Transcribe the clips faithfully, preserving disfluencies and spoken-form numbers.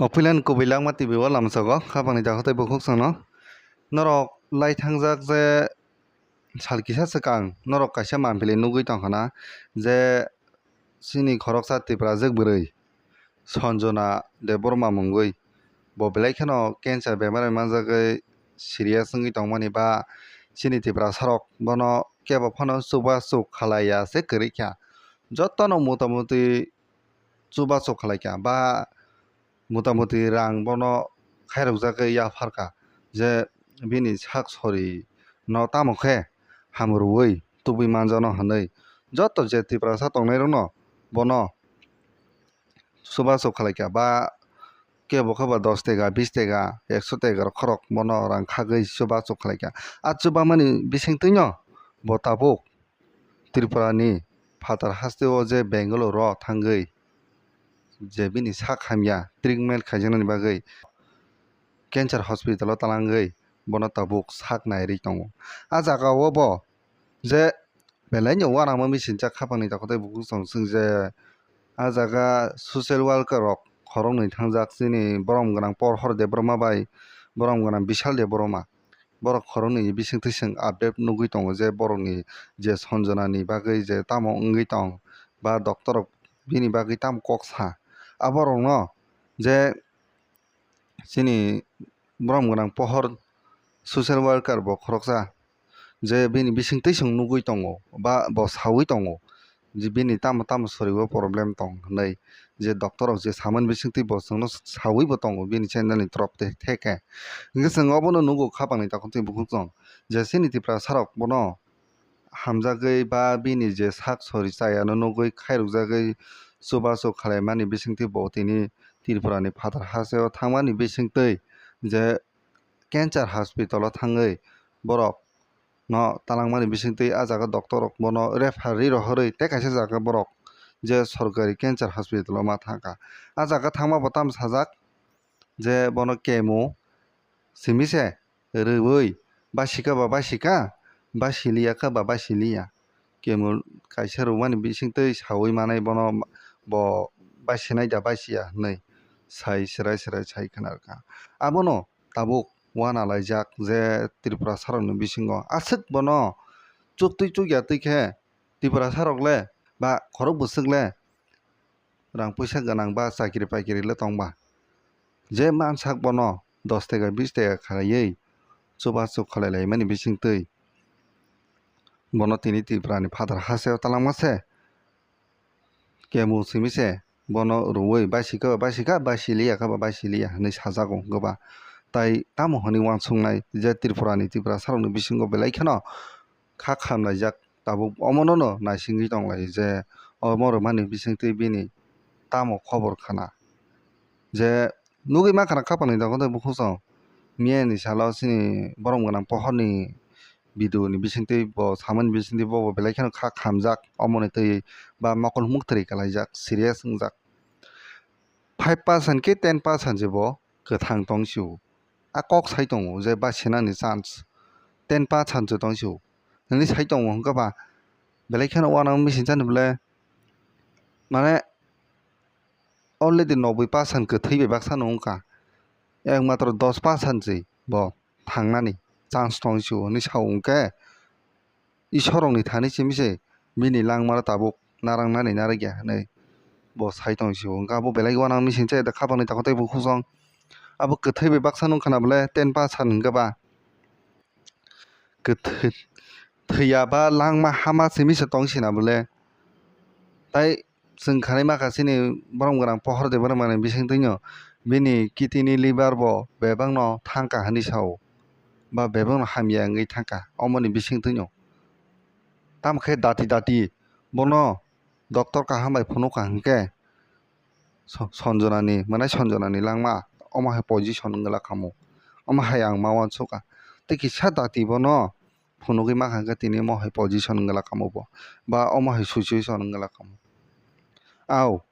Opilan kubui langma T V o lamsogo khapangni jaga tei bukhuk songno. Norok lai thangjak je sal kisa swkang norok kaisa mampili nugui tongkha na je chini khoroksa Tiprajwk bwrwi Sanjana Debbarma mungwi bo belai kheno cancer bemar bai manjagwi serious wngwi tongmani ba chini Tiprasarok bono kebo phano chubachu khalaiya se kwrwi kha. Jotono motamuti chubachu khalai kha ba motamuti rang bono khairokjagwi yaphar kha je bini sak sori no tamo khe hamrwui tubui manjano hwnwi joto je Tiprasa tongnairokno bono chubachu khalai kha ba kebo khe ba dos tega, bis tega, ekso tega rok khorok bono rang khagwi chubachu khalai kha. A chubamani bisingtwino bo tabuk Tripura ni phatar haste o je Bangalore o thangwi je bini sak hamya treatment khaijaknani bagwi cancer hospital o talangwi bono tabuk sak nairwi tongo. A jaga o bo je belai no uanama michinjak khapangni takhuk tei bukhuk song song je a jaga social worker rok khoroknwi thangjak chini borom gwnang Porhor Debbarma bai borom gwnang Bishal Debbarma. Borok khoroknwi bisingtwi chwng update nugwi tongo je borokni je Sanjana ni bagwi je tamo wngwi tong ba doctor rok bini bagwi tamo kok sa. A borokno je chini borom gwnang Pohor social worker bo khoroksa je bini bisingtwi chwng nugwi tongo ba bo sawi tongo je bini tamo tamo soriwo problem tong hinwi je doctor rok je samani bisingtwi bo chwngno sawi bo tongo bini channel ni torop te theke. Hwnkhe chwng obono nugo khapangni takhuk tei bukhuk song je chini Tiprasa rok bono hamjagwi ba bini je sak sori chayano nugwi khairokjagwi chubachu khalaimani bisingtwi bo tini Tripura ni phatar hasteo thangmani bisingtwi je cancer hospital o thangwi borok no talangmani bisingtwi a jaga doctor rok bono referee rohorwi tei kaisa jaga borok je sorkari cancer hospital o ma thangkha. A jaga thangma bo tamo sajak je bono chemo simi se rwui basika ba basika, basiliya kha ba basiliya. Chemo kaisa rwmani bisingtwi sawi manai bono bo basinai da basiya hinwi sai swrai swrai sai khna rwkha. Abono tabuk uanalaijak je Tiprasarokni bisingo aswk bono chuktwi chukya twi khe Tiprasarok le ba khorok bwswk le rang puisa gwnang ba chakri pakiri le tong ba je mansak bono dos tega bis tega khalaiwi chubachu khalai laimani bisingtwi bono tini Tripura ni phatar hasteo talangma se chemo simi se bono rwui basika ba basika basiliya kha ba basiliya hinwi sajago hwnkhe ba tai tamo hwnwi uansuknai je Tripura ni Tiprasarokni bisingo belai kheno kha khamlaijak tabuk omono no naisingwi tonglai je omo rwmani bisingtwi bini tamo khobor khna je nugwi mankha na khapangni dogo tei bukhuk song miya ni salo chini borom gwnang Pohor ni video ni bisingtwi bo samani bisingtwi bo bo belai kheno kha khamjak omoni twi ba mokol mukthri kalaijak serious wngjak five percent khe ten percent se bo kwthang tong sio. A kok sai tongo je basinani chance ten percent se tong sio hinwi sai tongo hwnkhe ba belai kheno uanama machine chani bole mane already noboi percent kwthwi bai baksa no wngkha, ekmatro dos percent se bo thangnani chance tong sio hinwi sao hwnkhe Isorokni thani simi se bini langmano tabuk narangnani narwkya hinwi bo sai tong sio hwnkhe abo belai uanama machine chai da khapangni takhuk tei bukhuk song abo kwthwi bai baksa no wngkha na bole ten percent hwnkhe ba kwthwi thwiya ba langma hama simi se tong sina bole tai chwng khanai makha chini borom gwnang Pohor Debbarmani bisingtwino bini kidney liver bo bebakno thangkha hinwi sao ba bebakno hamya wngwi thangkha omoni bisingtwino tamokhe dati dati bono doctor kaham bai phunukha hinkhe Sanjana ni mwnai Sanjana ni langma omo hai position wngla khamu omo hai ang ma uansukha tei kisa dati bono phunugwi mankha khe tini omo hai position wngla khamu bo ba omo hai situation wngla khamu. Au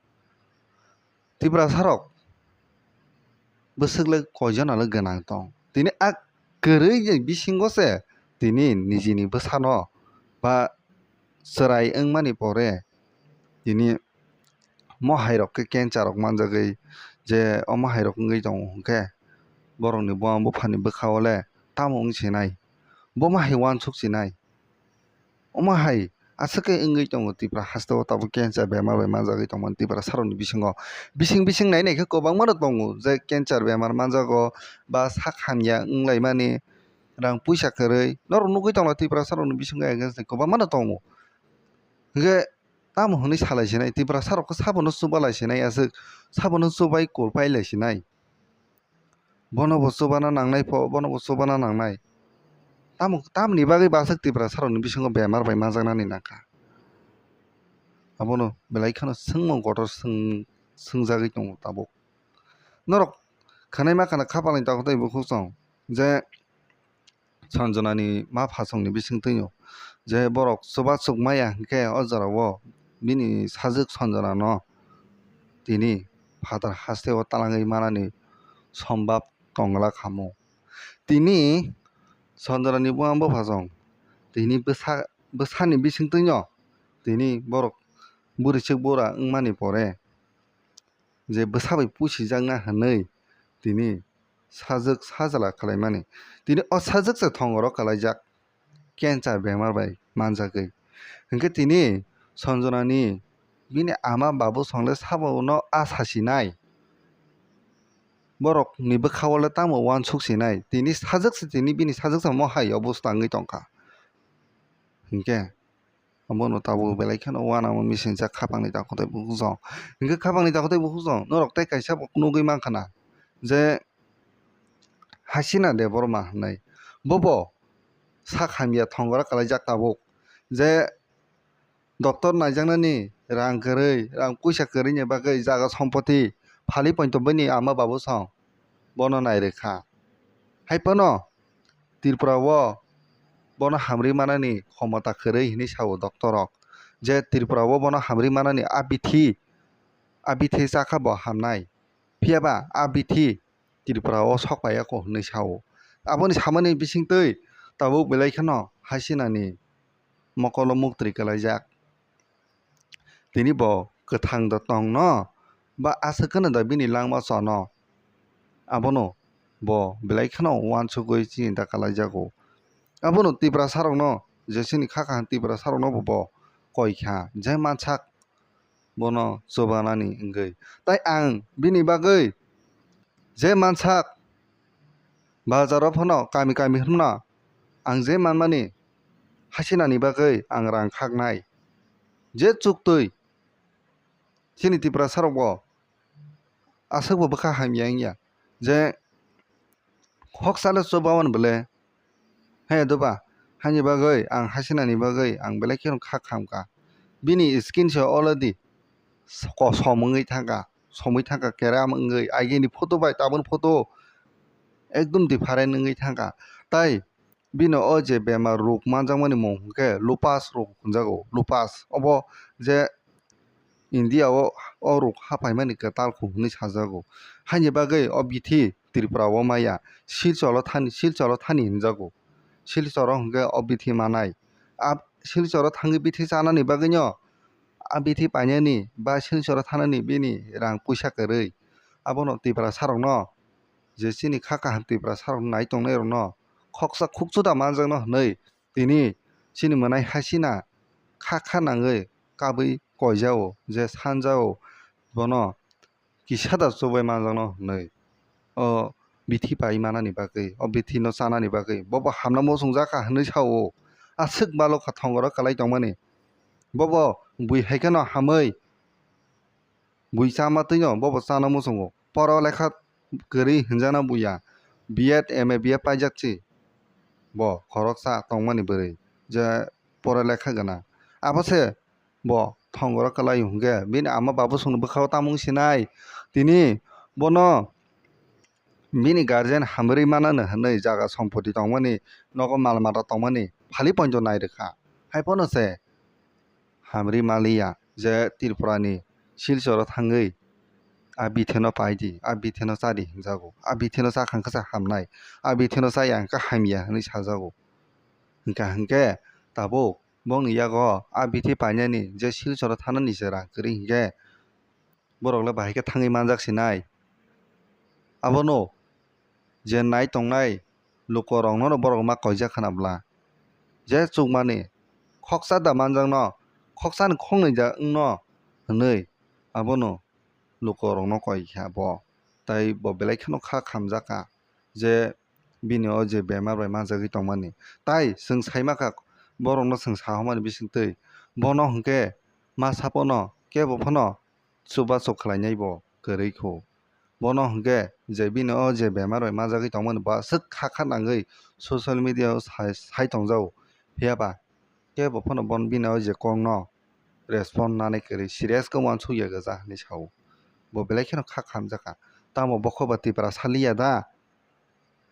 Tiprasa rok bwswk le koijon le gwnang tong tini a kwrwi ni bisingo se tini nijini bwsano ba chwrai wngmani pore tini mo hai rok khe cancer rok manjagwi je omo hai rok wngwi tongo hwnkhe borokni buma buphani bwkha o le tamo wng sinai, bomo hai uansuk sinai. Omo hai aswk khe wngwi tongo Tripura haste o tabuk cancer bemar bai manjagwi tongmani Tiprasa rokni bisingo. Bising bising nai nai khe kwbangma no tongo je cancer bemar manjago ba sak hamya wnglaimani, rang puisa kwrwi norok nugwi tongla Tiprasa rokni bisingo against ni kwbangma no tongo. Hwnkhe tamo hwnwi salai sinai Tiprasa rok khe sabono chubalai sinai aswk, sabono chubai kol pailai sinai. Bono bo chubana nangnai pho, bono bo chubana nangnai. Tamo, tamoni bagwi bo aswk Tiprasa rokni bisingo bemar bai manjaknani nangkha. Abono belai kheno swngmung kotor swng-, swngjagwi tongo tabuk. Norok khwnai ma khana khapangni takhuk tei bukhuk chwng je Sanjonani ma phasongni bisingtwino je borok chubachu maya hwnkhe o jorao bini sajwk Sanjonano tini phatar hasteo talangwi manani sombab tongla khamu. Tini Sanjonani buma buphasong tini bwsa, bwsani bisingtwino tini borok bwrwichwk bura wngmani pore je bwsa bai pusijakna hwnwi tini sajwk sajla khlaimani. Tini o sajwk se thongoro kwlaijak cancer bemar bai manjagwi. Hwnkhe tini Sanjonani bini ama babu songle sabono a sasinai. Borokni bwkha o le tamo uansuk sinai. Tini sajwk se tini bini sajwk se mo hai obosta wngwi tongkha. Hwnkhe abono tabuk belai kheno uanama misingcha khapangni takhuk tei bukhuk chwng. Hwnkhe khapangni takhuk tei bukhuk chwng norok tei kaisa bo nugwi mankha na je Hasina Debbarma hwnwi. Bobo sak hamya thongora kwlaijak tabuk je doctor naijaknani rang kwrwi, rang puisa kwrwini bagwi jaga sompoti phali poito bini ama babu song bono nairwkha. Hai phano Tripura o bono hamri manani khomota kwrwi hinwi sao doctor rok. Je Tripura o bono hamri manani a bithi, a bithi chakha bo hamnai. Phiyaba a bithi Tripura o sok paiya kho hinwi sao. Aboni samani bisingtwi tabuk belai kheno Hasinani mokolo muktri kwlaijak. Tini bo kwthang da tongno ba aswk kheno da bini langma chano. Abono bo belai kheno uansugwi chini da kalaijago. Abono Tiprasa rokno je chini kha kaham Tiprasa rokno bo, bo koi kha je mansak bono chubanani wngwi. Tai ang bini bagwi je mansak bazaro phano kami kami hwnna ang je manmani Hasinani bagwi ang rang khaknai. Je chuktwi chini Tiprasa rokbo aswkbo bwkha hamya wngya je khoksa le chubawan bwle. He doba, haini bagwi ang Hasinani bagwi ang belai kheno kha khamkha. Bini skin se already kosom wngwi thangkha, somwi thangkha, keram wngwi. Agini photo bai taboni photo ekdom different wngwi thangkha. Tai bini o je bemar rok manjakmani mung hwnkhe lupus rok hwnjago, lupus. Obo je India o, o rok haphaimani kwtal kho hwnwi sajago. Haini bagwi o bithi Tripura o maya, Silchar o thani, Silchar o thani hwnjago. Silchar o hwnkhe o bithi manai. A Silchar o thangwi bithi chanani bagwino a bithi painani ba Silchar o thanani bini rang puisa kwrwi. Abono Tiprasa rokno je chini kha kaham Tiprasa rok nai tongnai rokno khoksa khukchuda manjakno hwnwi tini chini mwnai Hasina kha kha nangwi kabui koijao je sanjao bono kisa da chubai manjakno hwnwi o bithi pai manani bagwi, o bithi no chanani bagwi bobo hamna muchungjak kha hwnwi sao. Aswk balokha thongoro kwlai tongmani bobo bui hai kheno hamwi bui chama twino bobo chana muchungo. Poro lekha kwrwi hwnjakna buya, B Ed, M A, B A paijak si bo khoroksa tongmani bwrwi je poro lekha gwnang. Abo se bo thongoro kwlai hwnkhe bini ama babu songni bwkhao tamung sinai. Tini bono bini guardian hamrwi manani hwnwi jaga sompoti tongmani, nogo mal mata tongmani phali poito nai rwkha. Hai phano se hamri maliya je Tripura ni Silchar o thangwi a bithi no pai di, a bithi no cha di hinjago. A bithi no cha kha hwnkhe se hamnai, a bithi no chaya hwnkhe hamya hinwi sajago. Hwnkha hwnkhe tabuk bongni yago a bithi painani je Silchar o thanani se rang kwrwi hinkhe borok le bahai khe thangwi manjak sinai. Abono je nai tongnai lukorokno borok ma koijak khna bla. Je chukmani khoksa da manjakno, khoksani khongnwi da wngno hwnwi abono lukorokno koi kha bo. Tai bo belai kheno kha khamjak kha je bini o je bemar bai manjagwi tongmani. Tai chwng sai ma kha borokno chwng sahomani bisingtwi. Bono hwnkhe ma sapono kebo phano chubachu khlainai bo kwrwi kho. Bono hwnkhe je bini o je bemar bai manjagwi tongmani bo aswk kha kha nangwi social media o sai, sai tongjago. Phiya ba kebo phano bon bini o je kokno respond nanai kwrwi serious khe uansukya gwja hinwi sao. Bo belai kheno kha khamjak kha. Tamo bokhok ba Tiprasa liya da?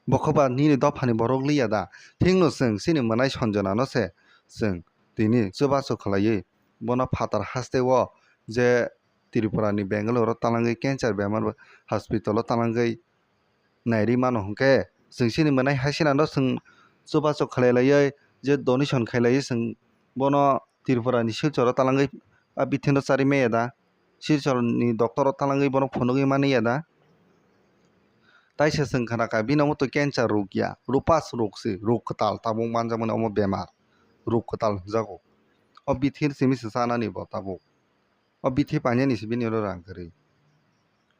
Bokhok ba nini dophani borok liya da? Thikno chwng chini mwnai Sanjana no se chwng tini chubachu khlaiwi bono phatar haste o je Tripura ni Bangalore o talangwi cancer bemar hospital o talangwi nairwi mano hwnkhe chwng chini mwnai haisina no chwng chubachu khlai laiwi je donation khai laiwi chwng bono Tripura ni Silchar o talangwi a bithi no charwi maya da? Silchar ni doctor o talangwi bono phunugwi mani ya da? Taisa chwng khna kha bini omo to cancer rok ya, rupas rok se, rok kwtal tabuk manjakmani omo bemar, rok kwtal hwnjago. O bithi simi se chanani bo tabuk. O bithi painani se bini oro rang kwrwi.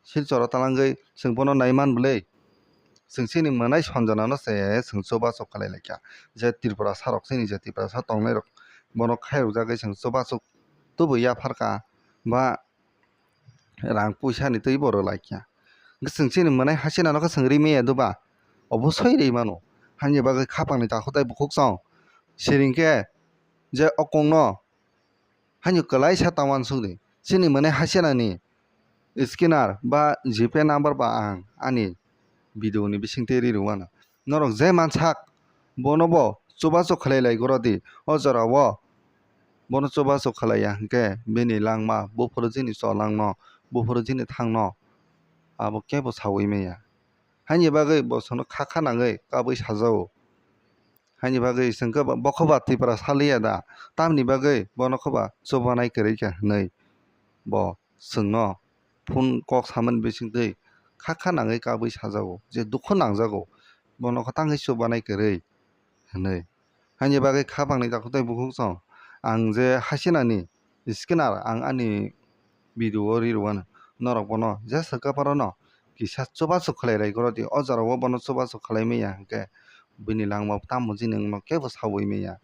Silchar o talangwi chwng bono nai man bwlwi. Chwng chini mwnai Sanjana no se chwng chubachu khlai lai kha. Je Tripura sarok chini je Tiprasa tongnai rok bono khairok jagwi chwng chubachu tubu yaphar kha ba rang puisa ni twi bo rwlai kha. Hwnkhe chwng chini mwnai haisina no khe chwng ri maya duba? Obosoi ri mano. Haini bagwi khapang ni takhuk tai bukhuk chong. Siring khe je o kok no haino kwlaisa ta uansuk di. Chini mwnai haisina ni scanner ba GPay number ba ang ani video ni bisingtwi ri rwano. Norok je mansak bono bo chubachu khlai lai goro di. O jora o bono chubachu khlai ya hwnkhe bini langma buphuru chini cholangno, buphuru chini thangno abo kebo saui maya. Haini bagwi bo chwngno kha kha nangwi kabui sajago. Haini bagwi chwng khe bo, bo khe ba Tiprasa liya da? Tamni bagwi bono khe ba chubanai kwrwi kha hwnwi bo chwngno phone kok samani bisingtwi kha kha nangwi kabui sajago, je dukhu nangjago, bono khe tangwi chubanai kwrwi hwnwi. Haini bagwi khapang ni takhuk tai bukhuk chong, ang je haisina ni scanner ang ani video o ri rwano, norok bono jesa kwparo no kisa chubachu khlai rai goro di. O jora o bono chubachu khlai maya hwnkhe bini langma tamo chini wngno kebo saui maya.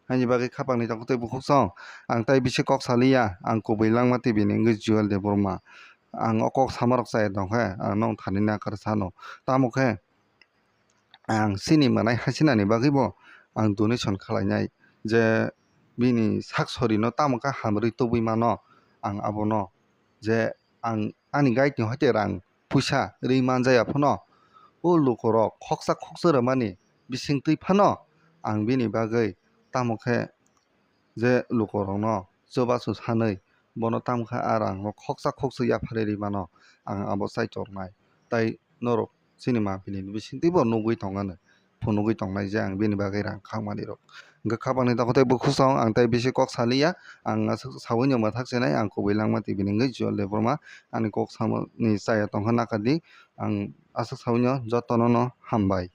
Haini bagwi khapang ni takhuk tai bukhuk chong, ang tai bisi kok saliya, ang kubui langma twi bini wngwi Joel Debbarma. Ang o kok sama rok chaya tongkhe ang nong thani nakar sano. Tamo khe ang chini mwnai haisina ni bagwi bo ang donation khlainai, je bini sak sori no tamo khe hamrwi tubui mano. Ang abono je ang ani guide ni hoite rang puisa ri manjaya phano, o lukorok khoksa khoksa rwmani bisingtwi phano ang bini bagwi tamo khe je lukorokno chubachu sanwi bono tamo khe a rangno khoksa khoksa yapharwi ri mano, ang abo chaitornai. Tai norok chini mapini ni bisingtwi bo nugwi tongano, phunugwi tongnai je ang bini bagwi rang khakmani rok. Hwnkhe khapang ni takhuk tai bukhuk chong, ang tai bisi kok saliya, ang aswk saui no mwthak chenai, ang kubui langma twi bini wngwi Joel Debbarma. Ani kok samani chaya tongkha nakadi, ang aswk saui no jotono no hambai.